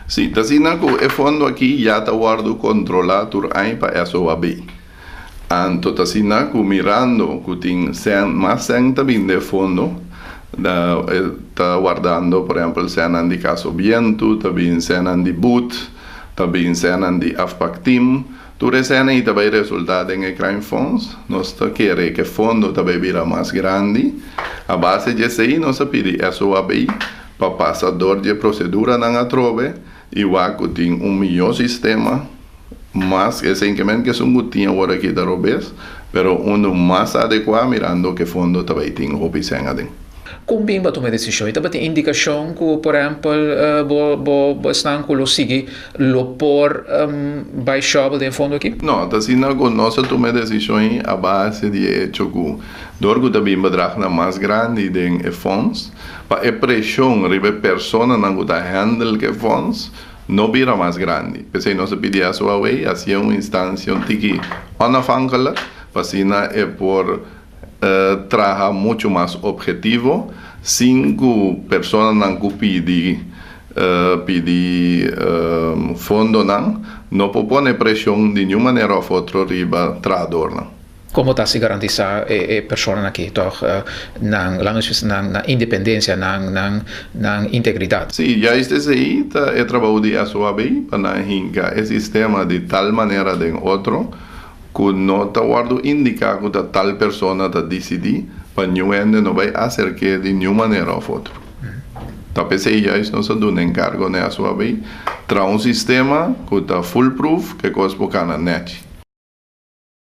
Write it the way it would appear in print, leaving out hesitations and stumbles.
Si, ta asina ku e fondo aki ya ta wòrdu kontrolá tur aña pa SOAB. Anto ta asina ku mirando ku tin sèn, mas sèn ta bin den e fondo, ta wardando por ehèmpel sènnan di Kaso Bientu, ta bin sènnan di but, ta bin sènnan di Afpaktim, tur e sènnan ei ta bai resultá den e Crime Fonds. Nos ta kere ku e fondo ta bai bira mas grandi. A base di esei nos a pidi SOAB pa pasa dor di e proseduranan atrobe i wak ku tin un mihó sistema. Mas esenkemente ke esun ku tin awor aki ta robes, pero unu mas adekuá mirando ke fondo ta bai tin hopi sèn aden. Kon bin bo a tuma e desishon? I tabatin indikashon ku por ehèmpel bo bo esnan ku lo sigui lo por bai shòbel den e fondo aki? No, ta asina ku nos a tuma e desishon ei a base di e echo ku dor ku ta bin bedragnan mas grandi den e fonds, pa e preshon riba e personanan ku ta hèndel ku e fonds, no bira mas grandi. P'esei nos a pidi SOAW hacia un instancia un tiki onafhankelijk pa asina e por traha mucho mas obhetivo sin cu personanan cu pidi pidi fondonan no por pone presion di niun manera of otro riba trahadornan. Komo ta si garantisá e personanan aki tòg nan, laat nos bisa, nan independensia, nan nan nan integridat? Sí, juist esei ta e trabou di SOAB, pa nan hinka e sistema di tal manera den otro ku no ta wòrdu indiká ku ta tal persona ta disidí, pa niun hende no bai aserk'é di niun manera òf otro. Ta p'esei juist nos a duna enkargo na SOAB, traha un sistema ku ta foolproof, ku e kos por kana nèchi.